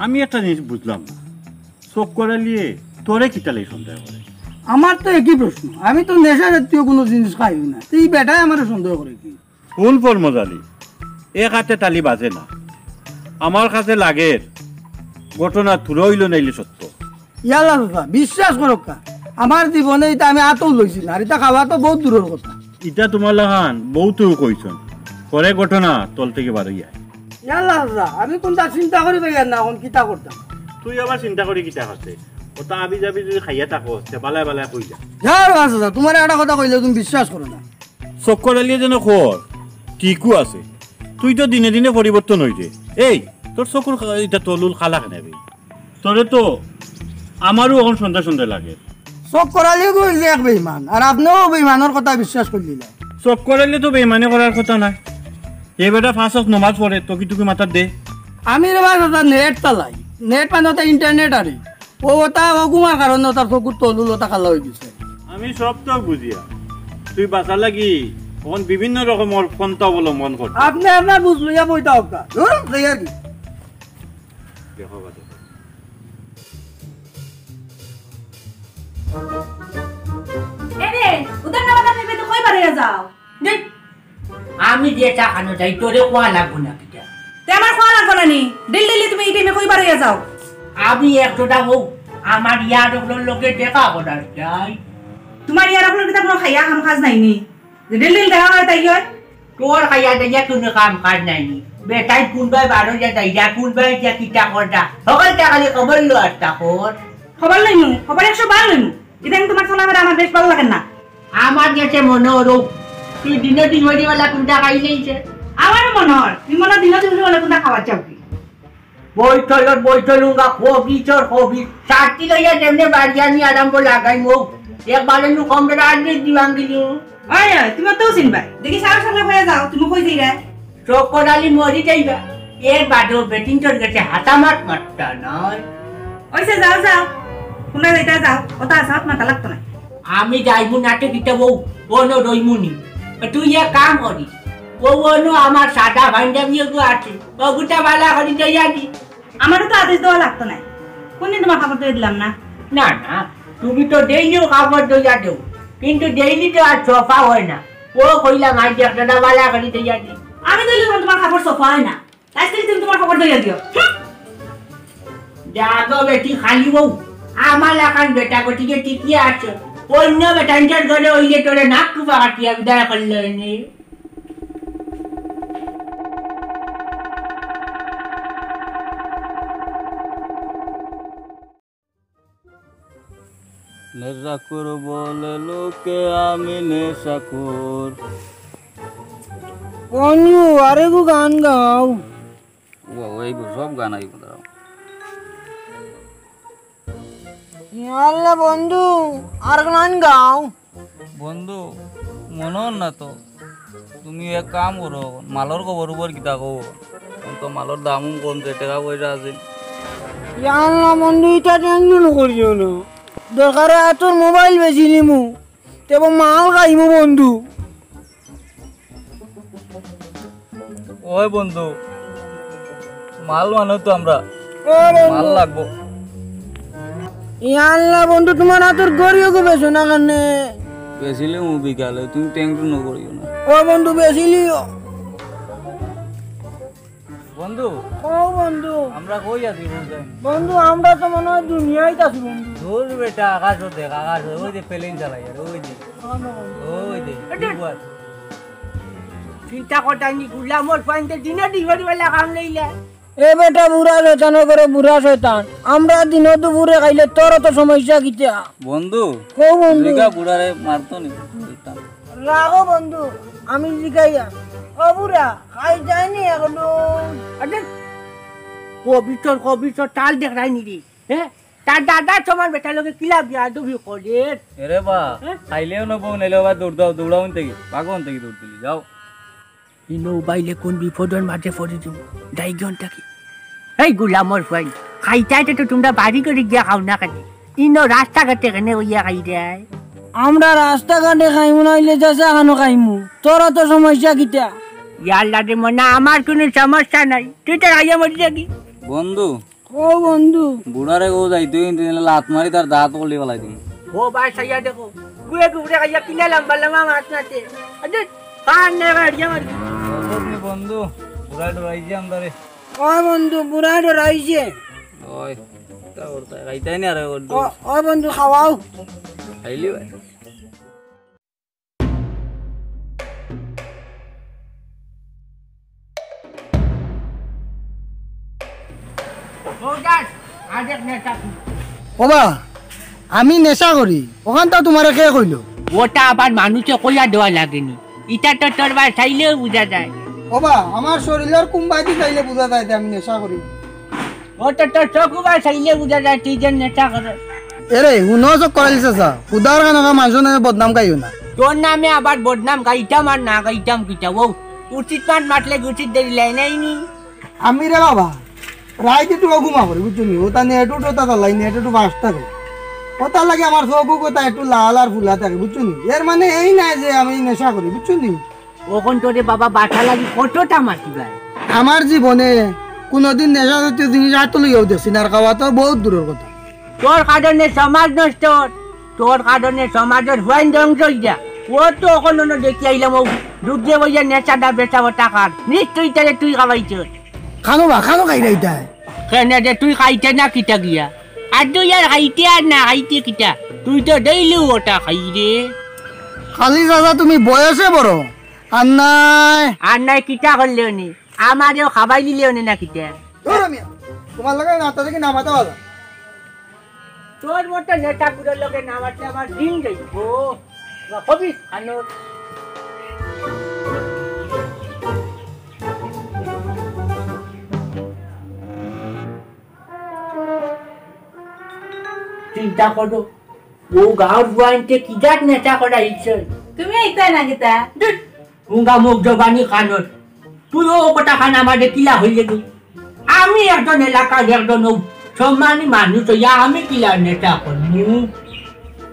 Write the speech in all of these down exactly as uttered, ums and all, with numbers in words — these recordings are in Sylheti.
আমি একটা জিনিস বুঝলাম না, চক্কর আলীয়ে তোরে কিতার লাগি সন্দেহ করে? আমার তো একই প্রশ্ন, আমি তো নেশা জাতীয় কুনু জিনিস খাইও না, তো ই বেটায় আমারে সন্দেহ করে কি? হুন ফরমজ আলী, এক আতে তালি বাজে না। আমার কাছে লাগের ঘটনা থুড়া অইলো নাইলে সত্য। ইয়াল্লা চাচা, বিশ্বাস করউক্কা, আমার জীবনে ইতা আমি আতও লইছি না, আর ইতা খাওয়া তো বউত দূরর কথা। ইতা তুমার লাখান বউতেও কইছইন, পরে ঘটনা তল থাকি বারইয়া। ইয়াল্লা চাচা, আমি কুনতা চিন্তা করি পাইয়ার না, অখন কিতা করতাম? তুই আবার চিন্তা করি কিতা করতে? অতা আবি যাবি যুদি খাইয়া থাকো, তে বালায় বালায় কই যা। ইয়াল্লা চাচা, তুমারে একটা কথা কইলে তুমি বিশ্বাস করো না। চক্কর আলীয়ে যেন কর, ঠিকউ আছে। তুই তো দিনে দিনে পরিবর্তন অইরে। এই, তোর চকুর কা-, ইটা তলুল কালা কেনে বে? তোরে তো আমারও অখন সন্দেহ সন্দেহ লাগে। চক্কর আলীও অইলে এক বেইমান, আর আপনেও বেইমানর কথা বিশ্বাস করিলিলা। চক্কর আলীয়ে তো বেইমানি করার কথা নায়। ই বেটা পাঁচ ওয়াক্ত নমাজ পড়ে, টুকি টুকি মাতার দে। আমি রে বা দাদা নেট চালাই, নেট মানে অতা ইন্টারনেট আরে। অউ অতা অগুমার কারণে অতার চকুর তলুল অতা কালা অইগেছে। আমি সব তো বুঝিয়ার, তুই বাঁচার লাগি অখন বিভিন্ন রকমর পন্থা অবলম্বন করতে। আপনে আপনার বুঝ লইয়া বই থাকউক্কা। ধুর, যাই আর কি। দেখো বাদে। এরে, উদার না বাদার নিবে তো কই বারইয়া যাও? দেখ, আমি যে চা খানো যাই, তোরে কওয়া লাগবো না কিতা? তে আমার কওয়া লাগবো না নি? ডেইলি ডেইলি তুমি ই টাইমে কই বারইয়া যাও? আমি একটুটা অউ, আমার ইয়ার অকলর লগে দেখা করার যাই। তুমার ইয়ার অকলর কিতা কুনু খাইয়া কাম কাজ নাই নি? যে ডেইলি ডেইলি দেখা করার তাই অয়? তোর খাইয়া দাইয়া কুনু কাম কাজ নাই নি। বেটাইন কুনবায় বারইয়া যাইরা, কুনবায় গিয়া কিতা কররা। হকলতা খালি খবর লওয়ার তা কর। খবর লইমু, খবর একশো বার লইমু। ইদানিং তুমার চলাফেরা আমার বেশ ভালা লাগের না। আমার গেছে মনো অর, তুই দিনো দিন হরি বালা কুনতা খাইলেইছে। আমারও মনো অর, তুই মনো দিনো দিন হরি বালা কুনতা খাওয়ার চাও কি? বইতলর বইতল উঙ্গা কবি চর কবি। ছাতি লইয়া যেমনে বাড়ি আমি আরম্ভ লাগাইমু। একবারে নু কম বেড়া আগে দিবাং গিলু। ওই, ওই, তুমি তো চিনবায়। দেখি সারা সামনে হয়ে যাও, তুমি কই যাইরা? চক্কর আলী মরি যাইবা। এর বাদেও বেটিন্তর গেছে হাতামাত মাততা নায়। অইছে, যাও, যাও। কুনবায় যাইতায় যাও। অতা আসাত মাতা লাগতো নায়। আমি যাইমু না তে কিতা বউ, অনো রইমু নি। তুই এক কাম করিস, অউ অনো আমার সাদা পাঞ্জাবি অগু আছে, অগুতা বালা করি দিয়া দি। আমারও তো আদেশ দেওয়া লাগতো নায়, কুনদিন তুমার কাপড় ধুইয়া দিলাম না। না, না, তুমি তো ডেইলিও কাপড় ধইয়া দেও, কিন্তু ডেইলি তো আর চফা অয় না। অউ কইলাম আইজ একটা বালা করি দিয়া দি। আমি ধইলে তুমার কাপড় চফা অয় না। আইজ থাকি তুমি তুমার কাপড় ধইয়া দিও। হুম। যাগো বেটি খালি বউ, আমার লাখান বেটা গতিকে টিকিয়া আছো। অইন্য বেটাইন্তর ঘরে অইলে তোরে নাক টুপা কাটিয়া বিদায় করলো নে। নেশাখোর বলে লোকে আমি নেশাখোর। বন্ধু, আরেকগু গান গাও। ও, এইগু সব গান আইবো, দাঁড়াও। ইয়া আল্লাহ বন্ধু, আর গান গাও। বন্ধু, মনো অর না তো। তুমি এক কাম করো, মালর খবর উবর কিতা কও? অখন তো মালর দামও কমছে, টেকা পয়সা আছে। ইয়া আল্লাহ বন্ধু, ইতা tension করিও না। দরকারে আতর মোবাইল বেচিলিমু, তেবো মাল খাইমু বন্ধু। ওই বন্ধু, মাল মানে তো আমরা। ও বন্ধু। মাল লাগবো। ইয়া আল্লাহ বন্ধু, তুমার আতর ঘড়ি অগু বেচো না কেনে? বেচিলিমু বিকালে, তুমি tension করিও না। ও বন্ধু, বেচিলিও। বন্ধু, ও বন্ধু। আমরা কই আছি বলতে? বন্ধু, আমরা তো মনে অয় দুনিয়াত আছি বন্ধু। দূর বেটা, আকাশো দেখ, আকাশো, ওই যে plane চালাইয়ার, ওই যে। ওই যে, ওই যে। চিন্তা করতাম নি, গুলামর ফাইন্দে দিনে দুপুরবেলা কাম লইলে। এ বেটা, বুড়া শয়তানর ঘরো বুড়া শয়তান। আমরা দিনো দুপুরে খাইলে তোর অত সমস্যা কিতা? বন্ধু, কও বন্ধু। জিগা বুড়ারে মারতো নি। রাখো বন্ধু, আমি জিগাইয়া। ও বুড়া, খাই যায়নি এখনো? আরে, কবিতর, কবিতর তাল দেখ রাইনি রে। হ্যাঁ? তার দাদার সমান বেটার লগে কিলা বিয়াদবি করের? এরে বা, হ্যাঁ? খাইলেও না বউ, নাইলেও বা দৌড় দাও, দৌড়াও অন থাকি, ভাগো অন থাকি দৌড় দিলি, যাও। ইনো উবাইলে কোন বিপদর মাঝে পড়ি দিমু, যাইগি অন থাকি। এই গুলামর ফুয়াইন, খাইতায় তো তুমরা বাড়ি ঘরো গিয়া খাও না কেনে? ইনো রাস্তাঘাটে কেনে অইয়া খাইরায়? আমরা রাস্তাঘাটে খাইমু না অইলে যেছা খানো খাইমু, তোর অত সমস্যা কিতা? ইয়াল্লা রে মনা, আমার কুনু সমস্যা নাই, তুই তো আইয়া মরি যাবি। বন্ধু, ও বন্ধু, বুড়ারে গো যাইতো কিন্তু এনে লাত মারি তার দাঁত কলি ফালাই দিমু। ও ভাই, চাইয়া দেখো, গুয়ে গুবরে খাইয়া কিলা লম্বা লম্বা মাছ মারছে। আরে, কার নে গাড়িয়া মারি। বন্ধু, বুড়া ডরাইছে আমরারে। ও বন্ধু, বুড়া ডরাইছে। ওই, তা ওর তাই খাইতাই না রে, ওর ও, ও বন্ধু, খাওয়াও। খাইলি ভাই। ওবা, আমি নেশা করি, অখানতা তুমারে কে কইলো? ওটা আবার মানুষে কইয়া দেওয়া লাগেনি, ইটা তো তোর ভাই চাইলেও বুঝা যায়। ওবা, আমার শরীলর কুনবায়দি চাইলে বুঝা যায় যে আমি নেশা করি। ও তো তোর চকু ভাই চাইলে বুঝা যায় তুই যে নেশা করস। এরে, হুনো চক্কর আলী চাচা, খুদার খানকা মানষর নামে বদনাম গাইও না। তোর নামে আবার বদনাম গাইতাম আর না গাইতাম কিতা? ও উচিত মাত মাতলে উচিত দেরি লাই নাই নি। আমি রে বাবা, রাইত একটু ঘুমা করি, বুঝছো নি? ওটা নেট উঠো, তা লাই নেট একটু বাস থাকে। ওটার লাগি আমার চকু কথা একটু লাল আর ফুলা থাকে, বুঝছো নি? এর মানে এই নায় যে আমি নেশা করি, বুঝছো নি? অখন তোরে বাবা বাঁচা লাগি কতটা মাতি ভাই। আমার জীবনে কুনুদিন নেশা জাতীয় জিনিস আতো লইয়াও দেখছি না, আর খাওয়া তো বউত দূরর কথা। তোর কারণে সমাজ নষ্ট, তোর কারণে সমাজর হুয়াইন ধ্বংস অই যা। ও তো অখন অনো দেখি আইলাম, ও দুধে বইয়া নেশাটা বেচা ও টাকার। নিশ্চয়ই তাহলে তুই খাওয়াইছস। খানো বা, খানো খাই রাইতায়। কেনে যে তুই খাইতে না কিতা গিয়া? আর তুই আর খাইতে আর না খাইতে কিতা? তুই তো ডেইলি ওটা খাই রে। খালি চাচা তুমি বয়সে বড়, আর নাই। আর নাই কিতা করলে উনি? আমারেও খাবাই দিলে উনি না কিতা? ধরো মিয়া, তোমার লগে না, তাতে কি না মাথা ভালো? তোর মতো নেতা কুড়োর লগে না মাতলে আমার দিন যাইব। না কবি খানোর। চিন্তা করো, ও গাঁওর বুয়াইন্তে কি জাত নেতা করা ইচ্ছে। তুমি এইটাই না কিতা? ধুর, উঙ্গা মুখ জবানি খানোর। তুই ও কথা খান আমারে কিলা হইলে তুই? আমি একজন এলাকার একজন ও সম্মানী মানুষ হইয়া আমি কিলা নেতা করমু?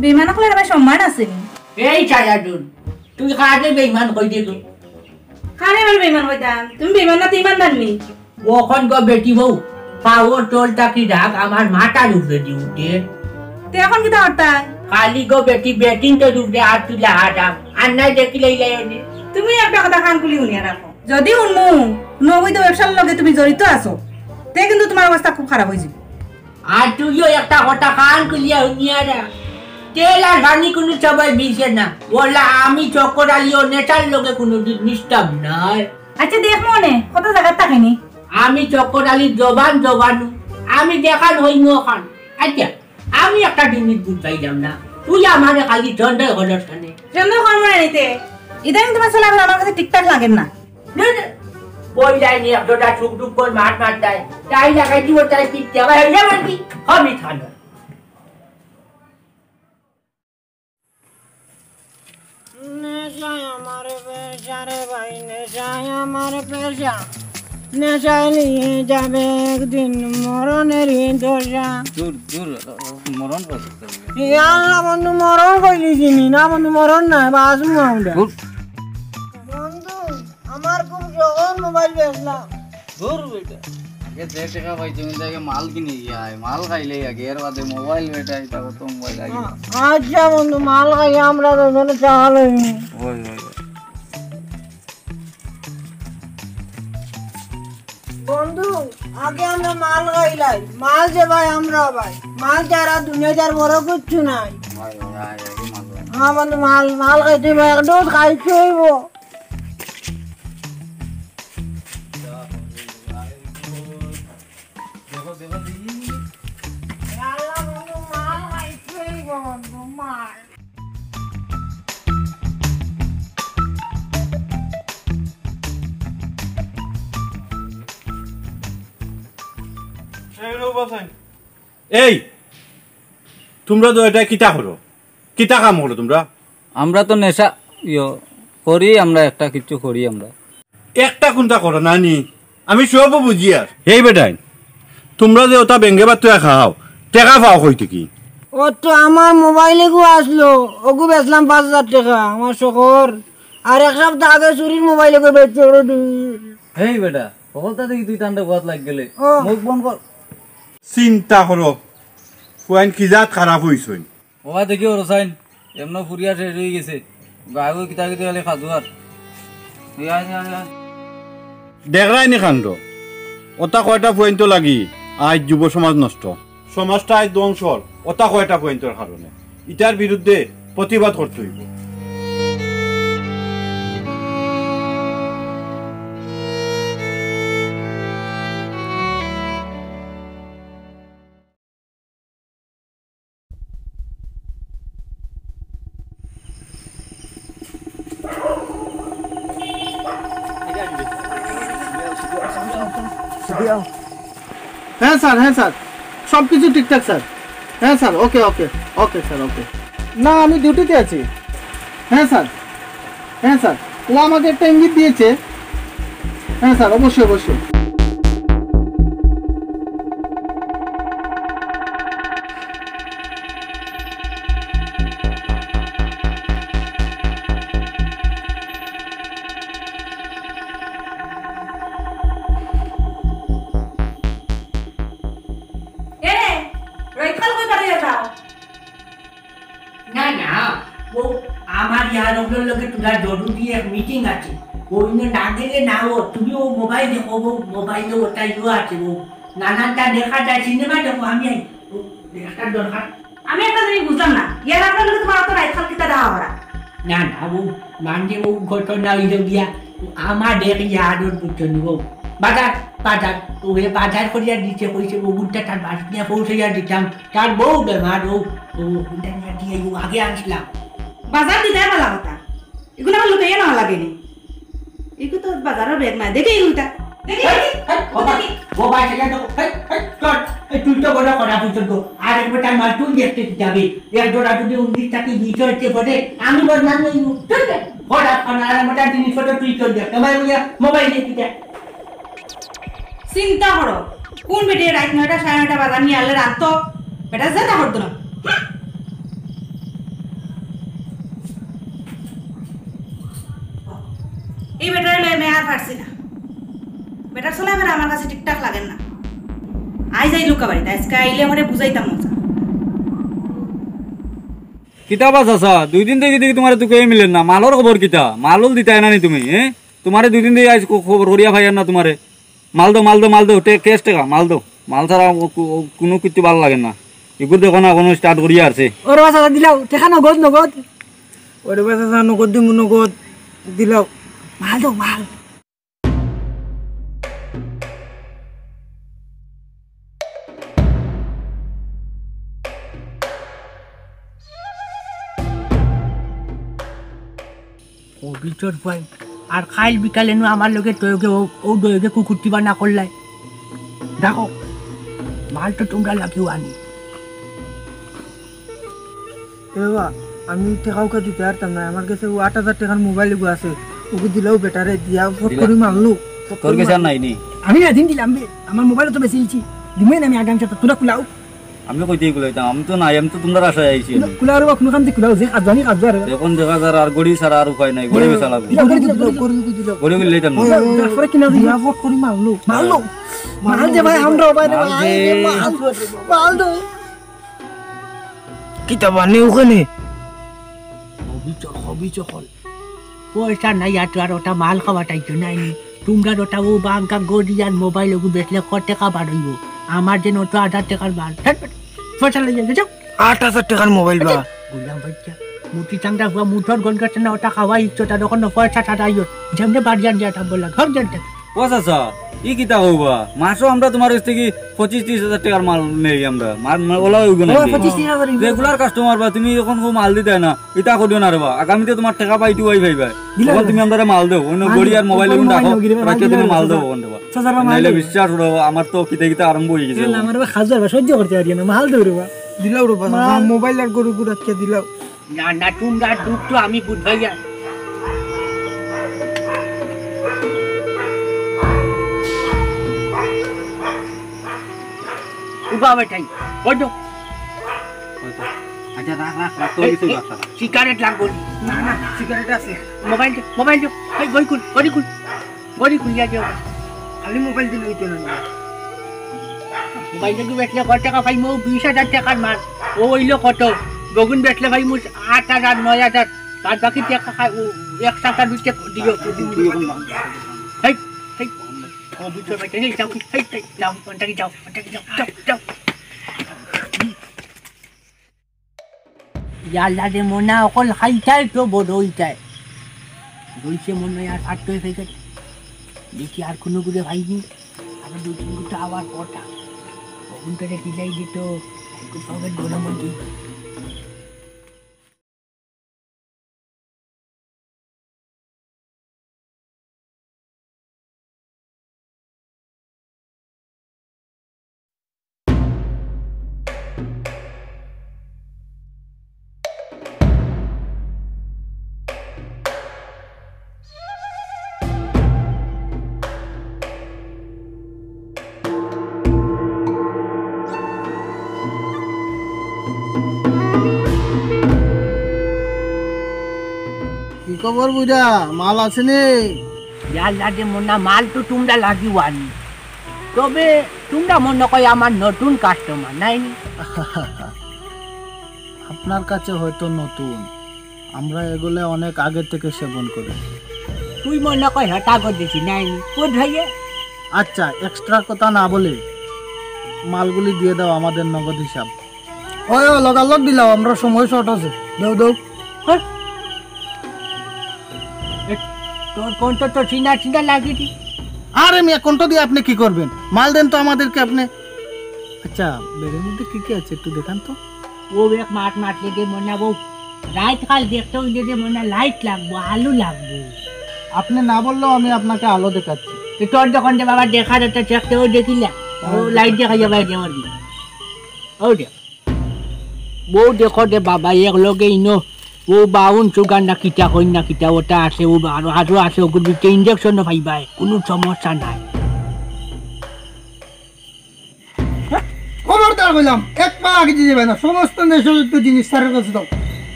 বেইমান অকলর আবার সম্মান আছে নি? এই সারাদুন, তুই কারে বেইমান কই দিলি? কারে আবার বেইমান কইতাম? তুমি বেইমান না তো ইমানদার নি? অখন গো বেটি বউ, পাওর তল থাকি রাগ আমার মাথার উপরে দি উঠে। তে অখন কিতা করতায়? খালি গো বেটি বেটিন তো উপরে আর তুলা হারাম। আর নাই দেখিলে ইলাই নে। তুমি একটা কথা কান খুলি হুনিয়া রাখো। যদি হুনমু, নবৈধ ব্যবসার লগে তুমি জড়িত আছো, তে কিন্তু তোমার অবস্থা খুব খারাপ অই যাইব। আর তুইও একটা কথা কান খুলিয়া হুনিয়া রাখ। তেল আর পানি কুনু সময় মিশে না। ওলা আমি চক্কর আলী ও নেতার লগে কুনুদিন মিশতাম নায়। আচ্ছা, দেখমু নে, কত জাগাত থাকেনি। আমি চক্কর আলীর জবান জবানু। আমি যেখান হইমু ওখান। আচ্ছা, আমি একটা জিনিস বুঝাইলাম না। তুই আমারে খালি সন্দেহ করস কেনে? সন্দেহ করবো না নিতে। ইদানিং তোমার চলাফেরা আমার কাছে ঠিকঠাক লাগে না। না, না। বই যায়নি, এক জোড়া সুখ দুঃখ মাত মাত দেয়। তাই লাগাই দিব, তাই পিঠে আবার হইলে আমার কি? হবি খানো। নেশায় আমার পেশা রে ভাই, নেশায় আমার পেশা। নেশায় নিয়ে যাবে একদিন মরণেরই দশা। দূর, দূর, মরণ করতে হবে। এ আল্লাহ বন্ধু, মরণ কইলি চিনি না বন্ধু, মরণ নাই, বাঁচমু আমরা। দূর। বন্ধু, আমার খুব শখর মোবাইল বেচলাম। দূর বেটা। আগে যে টেকা পাইছি, আমি আগে মাল কিনি গিয়া আয়। মাল খাইলে আগে, এর বাদে মোবাইল বেটা, এটা কত মোবাইল আগে। আ-, আচ্ছা বন্ধু, মাল খাই আমরা দুজনে চা লইমু। ওই, ওই, ওই। বন্ধু, আগে আমরা মাল খাইলাই। মাল যে ভাই আমরা ভাই। মাল ছাড়া দুনিয়া যার বড় কিচ্ছু নাই। ওই, ওই, আয়, আগে মাল খাই। হ্যাঁ বন্ধু, মাল, মাল খাইতে ভাই, এক ডোজ খাইতে হইব। এই, তুমরা তো এটা কিতা করো? কিতা কাম করো তুমরা? আমরা তো নেশা, ইয়ো, করি আমরা, একটা কিচ্ছু করি আমরা। একটা কুনটা করো না নি? আমি সবও বুঝি আর। এই বেটাইন, তুমরা যে ওটা বেঙ্গে বাতুয়া খাও, টেকা পাও কই থাকি? ও তো আমার মোবাইল এগু আসলো, ওগু বেচলাম পাঁচ হাজার টেকা, আমার শখর। আর এক সপ্তাহ আগে চুরির মোবাইল এগু বেচছে, ওরে দু- এই বেটা, হকলতা দেখি তুই তান্ডা গুয়াত লাগ গেলে। ও। মুখ বন্ধ কর। চিন্তা করো, ফুয়াইন কি জাত খারাপ অইছইন। ওবা দেখি ওর সাইন, এমন ফুরিয়া শেষ অইগেছে। গায়ে কিতা কিতা খালি খাজুয়ার। ইয়া, ইয়া, ইয়া। দেখরায়নি কাণ্ড, অতা কয়টা ফুয়াইন্তর লাগি আইজ যুব সমাজ নষ্ট। সমাজটা আইজ ধ্বংসর, অতা কয়টা ফুয়াইন্তর কারণে। ইতার বিরুদ্ধে প্রতিবাদ করতে অইবো। হ্যাঁ স্যার, হ্যাঁ স্যার, সব কিছু ঠিকঠাক স্যার। হ্যাঁ স্যার, ওকে, ওকে, ওকে স্যার, ওকে। না, আমি ডিউটিতে আছি। হ্যাঁ স্যার, হ্যাঁ স্যার, ও আমাকে একটা ইঙ্গিত দিয়েছে। হ্যাঁ স্যার, অবশ্যই, অবশ্যই। এরে, রাইত খাল কই পারে যাও? না, না, ও আমার ইয়ার ওগুলোর লগে তোরা জরুরি এক মিটিং আছে। ও ইনো না গেলে না ও, তুমি ও মোবাইল দেখো, ও মোবাইলে ওটা ইয়ে আছে, ও নানানটা দেখা যায়, সিনেমা দেখো, আমি আই, ও একটা দরকার। আমি একটা জিনিস বুঝলাম না, ইয়ার আপনার লগে তোমার অত রাইত খাল কিতা দেখা করা? না, না, ও মানে ও ঘটনা অইল গিয়া, আমার এক ইয়ারর বুঝছো নি ও, বাজার, বাজার, ও এ বাজার করিয়া দিছে, কইছে ও গুনটা তার বাড়িত নিয়া পৌঁছাইয়া দিতাম, তার বউ বেমার, ও, ও গুনটা নিয়া দিয়া ও আগে আনছিলাম। বাজার দিতে ভালা কথা, এগুলো আমার লুকাইয়া নেওয়া লাগেনি। এগু তো বাজারর ব্যাগ নায়, দেখি এগুটা। দেখি, হেই, দেখি। হেই, ও ভাই, ও ভাই, সেখানে তো, হেই, হেই, চল, এই তুই তো বড় করা তুই তো, আর এক বেটার মাল তুই দেখতে দিতে হবে। এক জোড়া যদি উনিশ টাকা বিশ হইতে পারে, আমি বদনাম নেই, চল রে। বড় খানা আর বেটার জিনিসপত্র তুই চল দেখ। তোমার ওই মোবাইল দিয়ে দিতে। চিন্তা করো, কোন বেটি রাত নয়টা, সাড়ে নয়টা বাজার নিয়া আনলে রানতো? বেটা যেতা করতো না। এই বেটারে লইয়া আমি আর পারছি না। বেটার চলাফেরা আমার কাছে ঠিকঠাক লাগে না। আই যাই লুকা বাড়িতে, আজকে আইলে আমারে বুঝাইতাম মজা। কিতা বা চাচা, দুই দিন থাকি দেখি তুমারে তুকাইয়া মিলের না। মালর খবর কিতা? মাল-উল দিতায় না নি তুমি, এ? তুমারে দুই দিন থাকি আইজ খ-, খবর করিয়া পাইয়ার না তুমারে। মাল দেও, মাল দেও, মাল দেও, টে-, cash টেকা, মাল দেও। মাল ছাড়া ও কু-, ও কুনু কিচ্ছু ভালা লাগে না। ইগুর দেখো না, কুনু start করিয়া আরছে। ওরে বাবা, দিলাও, টেকা নগদ, নগদ। ওরে বাবা, নগদ দিমু, নগদ। দিলাও। মাল দেও, মাল। ও বিচর ভাই, আর কাইল বিকালে নু আমার লগে তয়গে ও, ও দয়গে কুকুরটি বানা করলাই। দেখো, মাল তো তুমরা লাগিও আনি। এ বাবা, আমি টেকা উকা দিতে পারতাম না, আমার গেছে ও আট হাজার টেকার মোবাইল এগু আছে, ওগু দিলাও বেটারে দিয়া ফট করি মারলো। তোর গেছে আর নাই নি? আমি না দিন দিলাম বে, আমার মোবাইল তো বেশি দিছি, দিমই না আমি আগামী সপ্তাহ, তোরা কুলাও। আমি কইতেই কুলাইতাম, আমি তো নাই, আমি তো তুমরার আশায় আইছি আমি। কুলাও রে বা, কুনু কাম দি কুলাও, যে কাজ জানি কাজ আর। এখন দেখা যার আর ঘড়ি ছাড়া আর উপায় নাই, ঘড়ি বেচা লাগবো। দিলাও, ঘড়ি দিলাও, ঘড়ি দিলাও। ঘড়ি দিলাইতাম না। তারপরে কিনা দিলাও। ফট করি মারলো। মারলো। মাল দে ভাই, আমরা ভাই রে মাল ভাই, দে। মাল, মাল দে। কিতা বানে ওখানে? হবি চল, হবি চল। পয়সা নাই আর তো আর ওটা মাল খাওয়া তাই তো নাই নি। তুমরার ওটা ও বাঙ্কা গড়ি আর মোবাইল ওগু বেচলে কত টেকা বার অইবো? আমার যেন অত হাজার টেকার মাল। হেট বেটা, পয়সা লইয়া যাও। আট হাজার টেকার মোবাইল বা? গুলাম বাচ্চা, মুটি চাংটা হুয়া মুঠর গন কাটে না, ওটা খাওয়া ইচ্ছে, ওটা যখন পয়সা ছাড়া আইও। যেমনে বাড়ি আন যায়, তা বললাম, ঘর জানতে। ও চাচা, ই কিতা কও বা? মাসো আমরা তুমার গেছ থাকি পঁচিশ ত্রিশ হাজার টেকার মাল নেই আমরা। মাল, মাল ওলা অইবো না ও, নি? পঁচিশ ত্রিশ হাজার অইবো। Regular customer বা, তুমি অখন কও মাল দিতায় না, ইতা করিও না রে বা। আগামীতে তুমার টেকা পাইতে অই ভাই ভাই। দিলাও, তখন দিলাও। তুমি আমরারে মাল দেও, অন্য মাল ঘড়ি দিলাও। আর মোবাইল অখন অখন না, না, না, না, দিলাও, দিলাও, দিলাও। চাচা, আমার তো কিতা কিতা আরম্ভ অই গেছে। এ, আমার বা খাজা বা সহ্য করতে পারি না, মাল দেও রে বা। দিলাও রে বা, মাল। মোবাইল আর গরু গুড়া কে দিলাও। না, না, তুমরার দুখ তো আমি বুঝাইয়া। উবা বেটাই, ওই তো। ওই তো। আচ্ছা, রাখ, রাখ, রাখ, তোর এই, কিছু এই, রাখ, রাখ। সিগারেট লাগবো নি? না, না, সিগারেট আছে। মোবাইল দে, মোবাইল দে। এই, ঘড়ি খুল, ঘড়ি খুল। ঘড়ি খুলিয়া দে। খালি মোবাইল দিলে হইতো না। মোবাইল থাকি বেচলে কত টেকা পাইমু? বিশ হাজার টেকার মাল। ও অইলো কত? বেগুন বেচলে পাইমু আট হাজার, নয় হাজার। বাদ বাকি টেকা খাই, ও এক সপ্তাহর ভিতরে দিও। হেই, হেই, ও বুঝছো ভাই, হেই, যাও, হেই, হেই, যাও, ওখান থাকি যাও, ওখান থাকি যাও, যাও, যাও। ইয়াল্লা রে মনা, অকল খাইতায় তো বড় অইতায়। রইছে মনে হয় আর সাত হয়ে গেছে। দেখি আর কোনো ঘুরে ভাইনি। আরো দুই তিন ঘন্টা আবার কটা। ওখান থেকে দিলাই দিত। একটু সবের গরম হয়ে যাবে। কি খবর বুইড়া, মাল আছে নি? ইয়াল্লা রে মনা, মাল তো তোমরা লাগিওয়ানি, তবে তোমরা মনে হয় আমার নতুন কাস্টমার, নাই নি? আপনার কাছে হয়তো নতুন, আমরা এগুলো অনেক আগে থেকে সেবন করি। তুই মনে কয় হঠাৎ করে দিছি, নাই নি? কোন ভাইয়ে? আচ্ছা, এক্সট্রা কথা না বলে মালগুলি দিয়ে দাও আমাদের নগদ হিসাব। ওই, ওই, লগালগ দিলাও, আমরা সময় শর্ট আছে। দেও, দেও। হ্যাঁ? এ, তোর কণ্ঠ তো চিনা চিনা লাগে রে। আরে মিয়া, কণ্ঠ দিয়ে আপনি কি করবেন? মাল দেন তো আমাদেরকে আপনি। আচ্ছা, ব্যাগের মধ্যে কি কি আছে একটু দেখান তো। ও এক মাঠ মাঠলে দে মনে ও। রাইত কাল দেখতে হইলে দে মনে লাইট লাগবো, আলো লাগবো। আপনি না বললেও আমি আপনাকে আলো দেখাচ্ছি। তো তোর দোকান দে বাবা দেখা যাচ্ছে, দেখতে ও দেখিলা। ও হ্যাঁ, লাইট দেখা যাবে যে ওর। ও দেখ। বউ দেখো দে বাবা, এক লগে ইনো। ও বাউন সুগার না কিতা কই না কিতা, ওটা আছে, ও আরো, আরো আছে, ওগুর ভিতরে ইঞ্জেকশনও পাইবায়, কোনো সমস্যা নাই। খবরদার কইলাম, এক পা আগে দিয়ে যাবে না, সমস্ত নেশাযুক্ত জিনিস স্যারের কাছে দাও।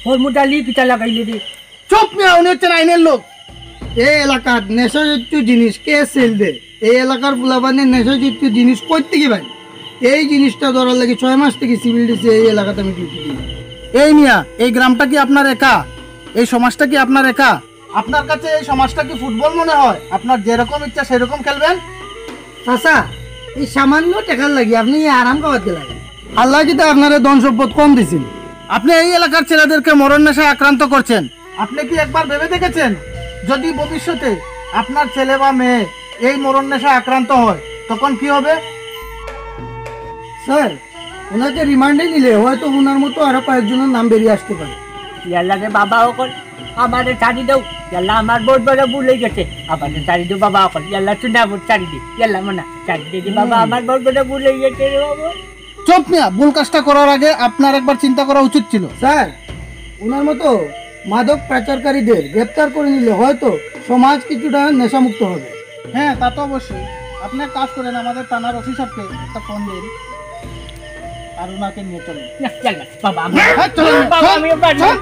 ফর্মুটা লি কিতা লাগাইলে রে? চুপ মিয়া, উনি হচ্ছেন আইনের লোক। এই এলাকার নেশাযুক্ত জিনিস কে সেল দে? এই এলাকার ফুলাবানে নেশাযুক্ত জিনিস কই থেকে পায়? এই জিনিসটা ধরার লাগি ছয় মাস থেকে সিভিল ডিসি এই এলাকাতে আমি ডিউটি দিই। এই মিয়া, এই গ্রামটা কি আপনার একা? এই সমাজটা কি আপনার একা? আপনার কাছে এই সমাজটা কি ফুটবল মনে হয়? আপনার যেরকম ইচ্ছা সেরকম খেলবেন? চাচা, এই সামান্য টাকার লাগি আপনি এই আরাম খাওয়াতে লাগেন। আল্লাহ কি তা আপনারে ধন সম্পদ কম দিছেন? আপনি এই এলাকার ছেলেদেরকে মরণ নেশায় আক্রান্ত করছেন। আপনি কি একবার ভেবে দেখেছেন, যদি ভবিষ্যতে আপনার ছেলে বা মেয়ে এই মরণ নেশায় আক্রান্ত হয়, তখন কি হবে? স্যার, ওনাকে রিমান্ডে নিলে হয়তো ওনার মতো আরো কয়েকজনের নাম বেরিয়ে আসতে পারে। ইয়াল্লা রে বাবা অকল, আমারে ছাড়ি দেও। ইয়াল্লা, আমার বহুত বড় ভুল হয়ে গেছে। আমারে ছাড়ি দেও বাবা অকল। ইয়াল্লা, তুই না ছাড়ি দে। ইয়াল্লা মনা, ছাড়ি দে রে বাবা, হুম। আমার বহুত বড় ভুল হয়ে গেছে রে বাবা। চুপ মিয়া, ভুল কাজটা করার আগে আপনার একবার চিন্তা করা উচিত ছিল। স্যার, ওনার মতো মাদক পাচারকারীদের গ্রেপ্তার করে নিলে হয়তো সমাজ কিছুটা নেশামুক্ত হবে। হ্যাঁ, তা তো অবশ্যই। আপনি এক কাজ করেন, আমাদের থানার ওসি সাহেবকে একটা ফোন দিন, আর ওনাকে নিয়ে চলুন। না, চল না, বাবা, আমি হ্যাঁ, চলুন, বাবা, চল, আমি বাড়ি চল।